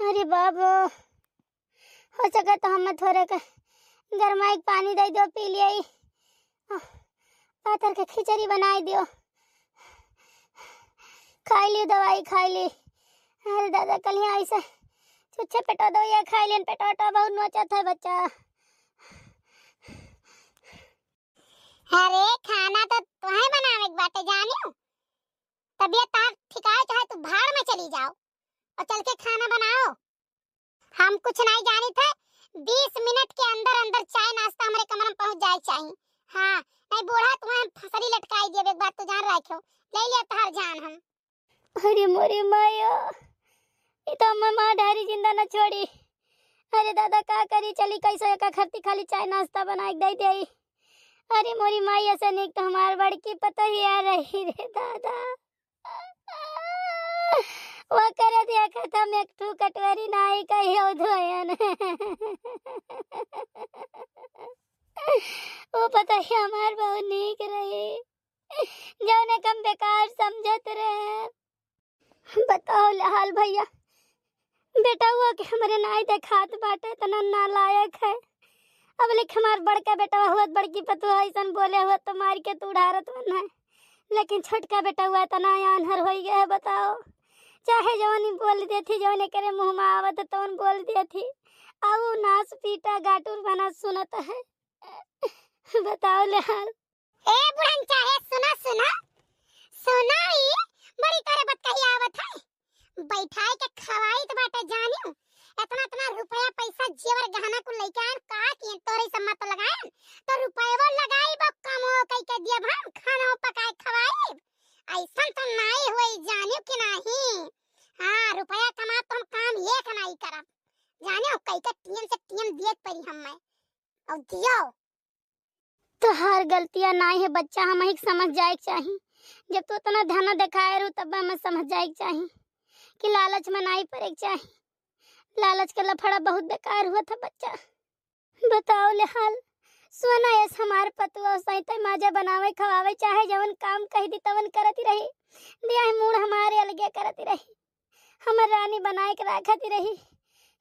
अरे बाबू, हो सके तो हमें थोड़े के गरमाई के पानी दे दो, पी लियाई। पातर के खिचड़ी बनाई दियो, खाई ली दवाई, खाई ली। अरे दादा, कल यहाँ ऐसे छुच्छे पेटवा दवाई खाई लेन, पेटवा वेटवा बहुत नोचत है बच्चा। अरे खाना तो तुहें बनावे के बाटे जानियो, तबियत तार ठिकाए चाहे तू भाड़ में चली जाओ और चल के खाना बनाओ। हम कुछ नहीं जानी थे, बीस मिनट के अंदर अंदर चाय नाश्ता हमरे कमरा में पहुंच जाए चाहिए। हाँ, नहीं बूढ़ा तुहें फसरी लटकाई दिए, एक बात तू जान रखो, ले लिया तहार जान हम। अरे मोरे माया, ई तो हमें मार डारी, जिंदा न छोड़ी। अरे दादा का करी, चली कैसे एका खरती खाली चाय नाश्ता बनाए के दे देई। अरे मोरी माई, ऐसे निक तो हमार बड़की पतोहिया रही रे दादा। वो करे देखत हम एक ठू कटोरी नाई कहियो धोयन। वो पतोहिया हमार बहुत नीक रही, जौने कम बेकार समझत रहे। बताओ ले हाल भैया, बेटउआ के हमरे नाई देखात बाटे, इतना नालायक है। अब लेख हमार बड़का बेटवा हुअत, बड़की पतोह ऐसन बोले हुअत तो मार के तू उड़ारत बन है, लेकिन छोटका बेटवा इतना आन्हर होई गए है, बताओ। चाहे जौन बोल देथी, जौन एकरे मुँह में आवत तौन बोल देथी, अउ नास पीटा गाटुर बना सुनत है। बताओ ले हाल। ए बुढ़न चाहे सुना, सुना, सुना, ई बड़ी तोरे बतकही आवत है। बैठाए के खवाइत बाटे जानियो, इतना, इतना रुपया पैसा जेवर गहना कुल लइके आएन, का किए तोरे सब मत लगाएन, तो रुपयवा लगाई बा कमो कई के दियब हम, खाना पकाए खवाई, ऐसन तो नाई होई जानियो कि नाही। हाँ, रुपया कमा तो हम काम एक नाई करब जानियो, कई के टीएम से टीएम दिए पड़ी हम मैं, और दियो। तोहार गलतिया नाई है बच्चा, हमहिक समझ जाए के चाही। जब तू इतना धना देखाए रहू तब हमें समझ जाए के चाही कि लालच में नाई पड़े के चाही। लालच के लफड़ा बहुत बेकार हुआ था बच्चा। बताओ ले हाल, सोना ऐस हमार पतुआ सहित माजा बनावे खवावे चाहे जवन काम कह दी तवन करती रही। दिया है मूड हमारे अलगे करती रही। हमर रानी बनाए के राखत रही,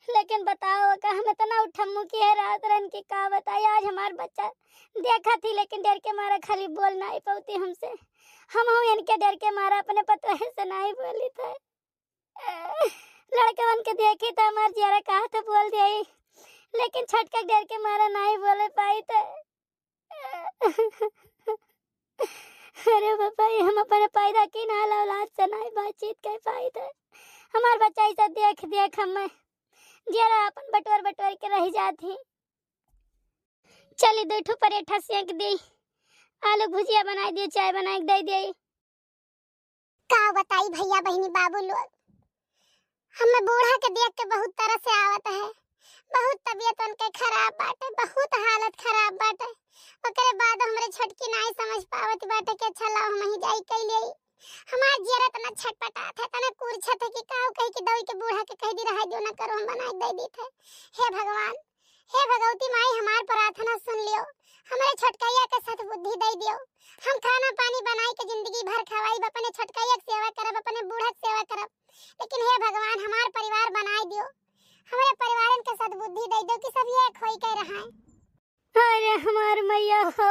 लेकिन बताओ का हम इतना उठम्मू की है रात रन की का बताई। आज हमार बच्चा देखा थी, लेकिन डर के मारा खाली बोल नहीं पाती हमसे। हम हूँ इनके डर के मारा अपने पतोहे से नहीं बोली थे। लड़कवन के देखी तो हमार जियरा कहा था बोल दिया, लेकिन छोटका डर के मारा नहीं बोले पाई थे। अरे बाबा, ये हम अपने पैदा की ना औलाद से नहीं बातचीत कर पाई थे। हमार बच्चा ऐसा देख देख हमें जरा अपन बटोर बटोर के रह जात ही। चली दो ठो परेठा सेक दी, आलू भुजिया बनाई दी, चाय बनाई के दे दी। का बताई भैया बहिनी बाबू लोग, हमें बूढ़ा के देख के बहुत तरस आवत है, बहुत तबीयत उनके खराब बाटे, बहुत हालत खराब बाटे। ओकरे बाद हमरे छोटकी नाई समझ पावत बाटे कि अच्छा लाओ हम ही जाई कैले आई। हमार जियरा इतना छटपटात है, इतना कूरछत है कि काऊ कही कि दौई के बूढ़ा के कह दी रहा जो ना करो, हम बना के दे दी थे। हे भगवान, हे भगवती माई, हमार प्रार्थना सुन लियो, हमरे छोटकैया के सद्बुद्धि दइ दियो। हम खाना पानी बनाई के जिंदगी भर खवाइब, अपने छोटकैया के सेवा करब, अपने बूढ़ा के सेवा करब, लेकिन हे भगवान, हमार परिवार बनाइ दियो, हमरे परिवारन के सद्बुद्धि दइ दियो कि सब एक होई के रहाए। अरे हमार मैया हो,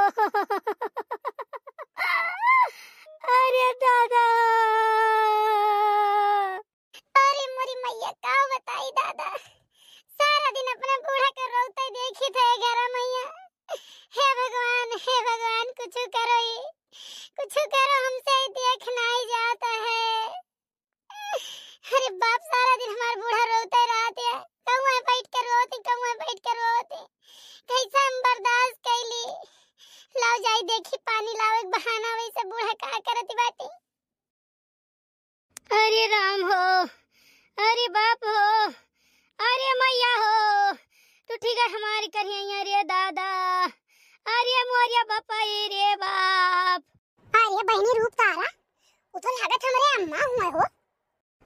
अरे दादा, अरे मोरी मैया, का बताई दादा, सारा दिन अपना बूढ़ा के रोते देखी थे घर मैया। हे भगवान, हे भगवान, कुछ करो, ई कुछ करो, हमसे ई देख नाई जाता है। अरे बाप, सारा दिन हमार बूढ़ा रोते रहत है, कहूँ बैठ के रोती, कहूँ बैठ के रोती, कैसे हम बर्दाश्त कैली। लाओ जाई देखी पानी लावे के बहाना, वैसे बूढ़ा का करती बाटी। अरे राम हो, अरे बाप हो, अरे मैया हो, तू ठीक है हमारी करिया रे दादा, अरे मोरिया बापा रे बाप। अरे बहिनी रूप तारा, उ तो लागत हमरे अम्मा हुआ हो।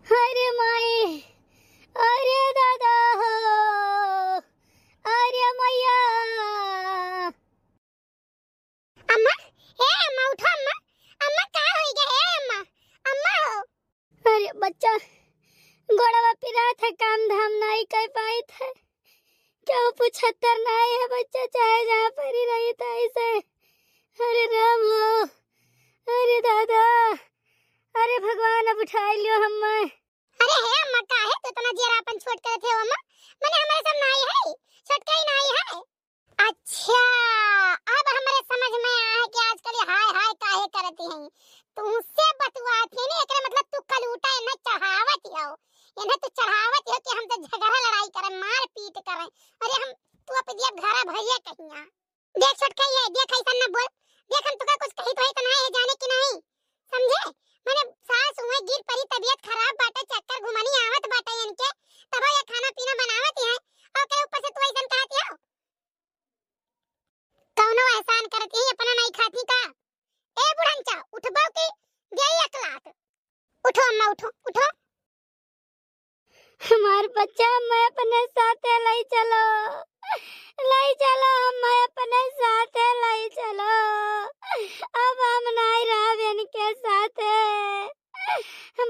अरे माई, अरे दादा हो, अरे मैया। अम्मा, ए अम्मा, उठो अम्मा। अम्मा, का होई गए, ए अम्मा? अम्मा हो। अरे बच्चा, गोड़वा पिरात है, काम धाम नाई कर पाइत है। केहू पूछत्तर नाई है बच्चा, चाहे जहाँ पर ही रही था ऐसे। अरे राम हो, अरे दादा, अरे भगवान, अब उठाई लियो हमें। अरे हे अम्मा, काहे तू इतना जियरा अपन छोट करत है अम्मा? मने हमरे सब नाई है, छोटका ही नाई है। अच्छा, अब हमरे समझ में आया है कि आजकल ये हाय हाय काहे करती हैं। तुमसे बतुआत है ना, एकरे मतलब तू कलूटा है ना, चढ़ावत हो। ये ना तू चढ़ावत हो कि हम तो झगड़ा लड़ाई करें, मार पीट करें। अरे हम, तू अब ये घरा भरिए कहिया। देख छोटका, ये देख, ऐसा ना बोल। देख, हम तुका कुछ कही तो है तो ना, ये जाने कि नहीं, समझे? मने सास हुए गिर परी, तबीयत खराब बाटे, चक्कर घुमनी आवत बाटे इनके, तब ये खाना पीना बनावत है, और ओकरे ऊपर से तू ऐसन कहती हो? कौनो एहसान करती है, अपना नहीं खाती का? ए बुढ़नचा, उठबो की देई एक लात। उठो अम्मा, उठो, उठो। हमार बच्चा अम्मा अपने साथे लई चलो, लई चलो अम्मा अपने साथे लई चलो। अब हम नाई रहब इनके साथे।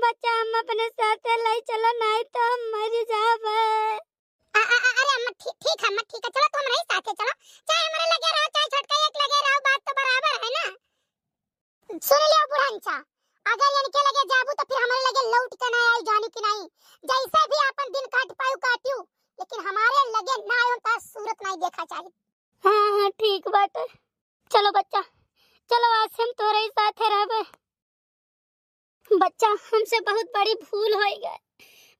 बच्चा अम्मा अपने साथे लई चलो, नाई तो हम मर जाबे। आ, आ, आ, अरे अम्मा, ठीक, ठीक है अम्मा, ठीक है, चलो तुम हमरे साथे चलो, चाहे हमरे लगे रहो, चाहे छोटका एक लगे रहो, बात तो बराबर है ना। सुन लियो बुढ़नचा, अगर इनके लगे जाबू तो फिर हमरे लगे लौट के ना आई, जानी कि नहीं? जैसे भी अपन दिन काट पायू काटियो, लेकिन हमारे लगे ना आयो तो सूरत नहीं देखा चाहिए। हाँ, हाँ, ठीक बाटे। चलो बच्चा, चलो आज से हम तोरे ही साथे रहबे। बच्चा, हमसे बहुत बड़ी भूल होई गए,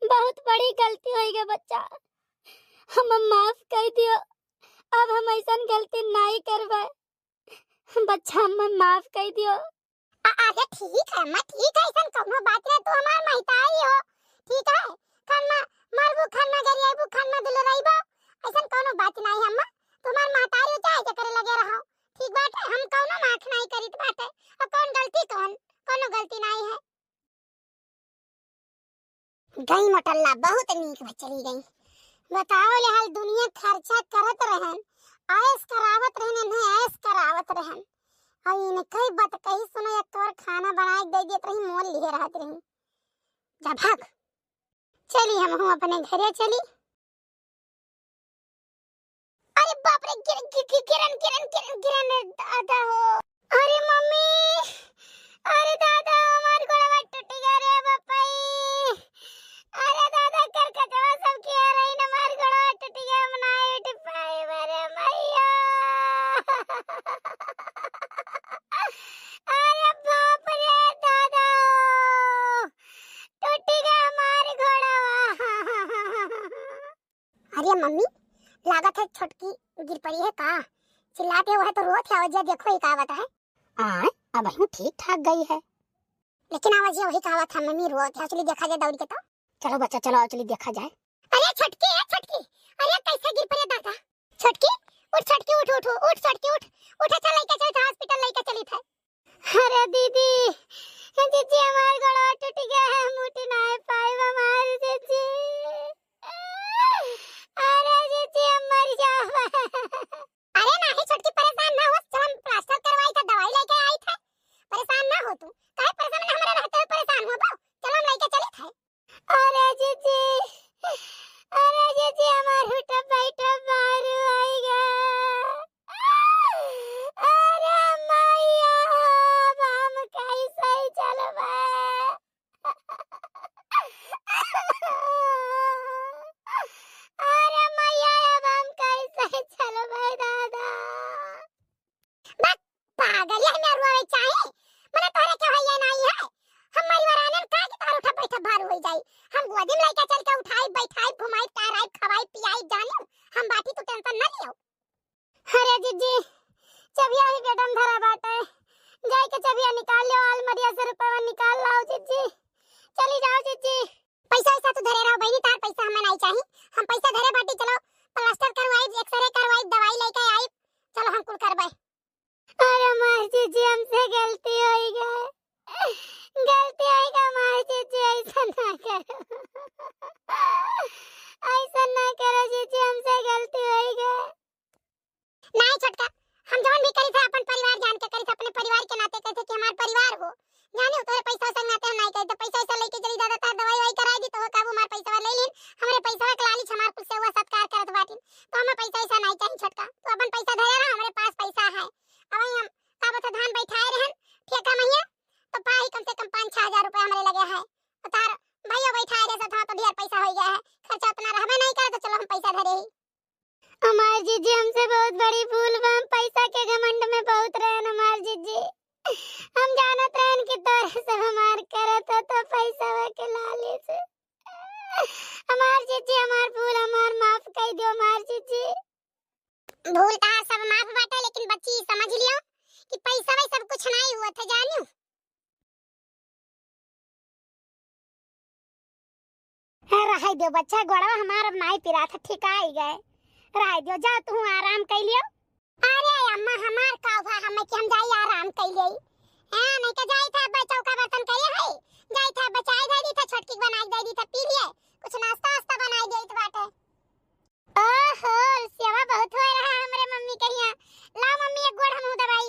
बहुत बड़ी गलती होई गए बच्चा, हम माफ कर दियो, अब हम ऐसन गलती नहीं करबे। बच्चा, हमें माफ कर दियो। अ-, अरे ठीक है अम्मा, ठीक है, ऐसन कौनो बात नहीं, तू हमार महतारी हो, ठीक है? खन्ना मरबू, खन्ना गरियाबू, खन्ना दुलराइबो, ऐसन कौनो बात नहीं है अम्मा, तू हमार महतारी हो, चाहे जेकरे लगे रहो, ठीक बाटे, हम कौनो माफ नहीं करित बाटे, और कौन गलती कौन, कौनो गलती नहीं है। गई मोटल्ला, बहुत नीक बा, चली गई। बताओ ले हाल, दुनिया खर्चा करत रहन, ऐश करावत रहन, इन्हें ऐश करावत रहन। और इनके बात कही सुनो, एक तो और खाना बनाए के दे देत रही, मोल लिए रहत रही। जा भाग, चली हम हूँ अपने घरे चली। अरे बाप रे, गिर, गिर, गिर, गिरन, गिरन, गिरन, गिरन, दादा हो। अरे मम्मी, अरे दादा, हमार गोड़वा टूट गया रे बापाई। अरे दादा, करकटवा सब किया रही न, हमार गोड़वा टूट गया, हम ना उठ पाए, अरे मैया। अरे बाप रे दादा, टूट गया हमार गोड़वा। अरे मम्मी, लागत है छोटकी गिर पड़ी है का? चिल्लात है, वह तो रोत है, आवाज देखो ही का आवत है। आय, अब यूं ठीक ठाक गई है। लेकिन आवाज ये वही का आवत है, मम्मी रोत है, चली देखा जाए दौड़ के तो। चलो बच्चा, चलो आओ, चली देखा जाए। अरे छोटकी, ए छोटकी, अरे कैसे गिर पड़ी दादा? छोटकी, उठ छोटकी, उठ, उठ, उठ छोटकी, उठ, उठ, अच्छा लइका चली था hospital, लइका चली था। अरे दीदी, ए जीजी, हमार गोड़वा टूट गया है, हम उठ नाई पाइब हमार जीजी। अरे जीजी, हम मर जाओ। उठाई, बैठाई, घुमाई, टहराई, खवाई, पियाई, जानियो, हम बाटी, तू tension न लियो। अरे जिज्जी, चबिया ही बेडम धरा बाटे, जाई के चबिया निकाल लियो, अलमरिया से रुपया निकाल लाओ जिज्जी, चली जाओ जिज्जी। पैसा वैसा तू धरे रहो बहिनी, तार पैसा हमें नहीं चाही, हम पैसा धरे बाटी, चलो plaster करवाई, X-ray करवाई, दवाई लेके आई, चलो हम कुल करबे। अरे मार जिज्जी, हमसे गलती होई गए, गलती होई गए मार जिज्जी, ऐसा ना करो, ऐसा ना करो जिज्जी, हमसे गलती होई गए। नहीं छोटका, हम जवन भी करी थे अपन परिवार जान के करी थे, अपने परिवार के नाते करी थे कि हमार परिवार हो, जाने हो, तोरे पैसा वैसा के नाते हम नहीं करी थे, पैसा वैसा लेके चली दादा, तार दवाई ववाई कराई दी तो हो काबू, हमार पैसा ले लीन, हमरे पैसा के लालच हमार कुल सेवा सत्कार करत बाटिन, तो हमें पैसा वैसा नहीं चाही छोटका, तू अपन पैसा धरे रहा, हमरे पास पैसा है। अब हम का बता धान बैठाए रहन ठेका महिया, तो पाही कम से कम पाँच छह हजार रुपया हमरे लगे है। तो तार भाइयों बैठाए रहे सथवा तो ढेर पैसा हो गया है, खर्चा उतना रहबे नहीं करे, तो चलो हम पैसा धरे ही। हमार जिज्जी, हमसे बहुत बड़ी भूल बा, हम पैसा के घमंड में बहुत रहन हमार जिज्जी, हम जानत रहन कि तोरे से हमार करत हो तो पैसा के लालच से। हमार जिज्जी, हमार भूल हमार माफ कर दियो हमार जिज्जी। भूल तहार सब माफ बाटे, लेकिन बच्ची, ई समझ लियो कि पैसा में सब कुछ नहीं हुआ था, जानियो। है, रहाई दियो बच्चा, गोड़वा हमार अब नाई पिरात है, ठिकाई गए। रहाई दियो, जा तू आराम कर लियो। अरे अम्मा, हमार का हुआ, हमें कि हम जाई आराम कर लियो। हाँ, नहीं तो जाई था अब चौका बर्तन करे है, जाई था बचाई दे दी था, छोटकी के बनाई दे दी था, पी लिए, कुछ नाश्ता वास्ता बनाई दे बाटे। ओहो, सेवा बहुत हो रहा है हमरे मम्मी कहिया। लाओ मम्मी, एक गोड़ हमहू दबाई।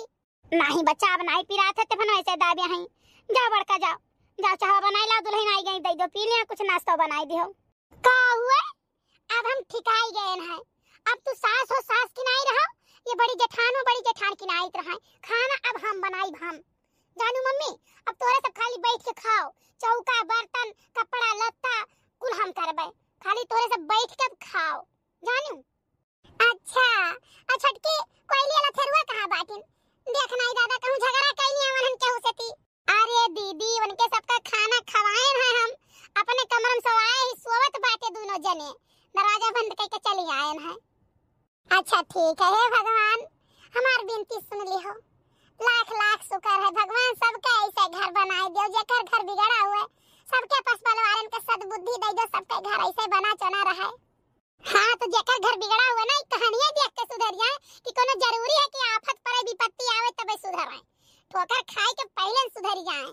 नाही बच्चा, अब नाही पिरात है, ते फन ऐसे दाबिया हैं। जाओ बड़का, जाओ, जाओ, चाहवा बनाई लाओ, दुल्हन आई गई, दे दो, पी लिया, कुछ नाश्ता बनाई दियो। का हुए? अब हम ठिकाई गए हैं। अब तू सास हो, सास की नाई रहो, ये बड़ी जेठान हो, बड़ी जेठान की नाई रहा। खाना अब हम बनाई, हम। जानू मम्मी, अब तोरे सब खाली बैठ के खाओ, चौका, बर्तन, कपड़ा, लत्ता, कुल हम करबे, खाली तोरे सब बैठ के अब खाओ, जानू। अच्छा, आ छोटकी, कोयली वाला थेरुआ कहाँ बाटिन? देख नाई दादा, कहूँ झगड़ा कैली है उन्हन केहू से ती। अरे दीदी, उनके सबका खाना खवाएन है हम, अपने कमरा में सब आए ही सोवत बाटे दोनों जने, दरवाजा बंद करके चली आएन है। अच्छा ठीक है, हे भगवान, हमार बिनती सुन लिहो। लाख लाख शुक्र है भगवान, सबके ऐसे घर बनाए दियो, जेकर घर बिगड़ा हुए, सबके पास परिवारन के सद्बुद्धि दे दो, सबके घर ऐसे बना चना रहे। हाँ, तो जेकर घर बिगड़ा हुआ ना, ई कहानियाँ देख के सुधर जाए कि कोनो जरूरी है कि आफत पड़े, विपत्ति आवे तबे सुधर आए। ठोकर खाए के पहले सुधर जाए।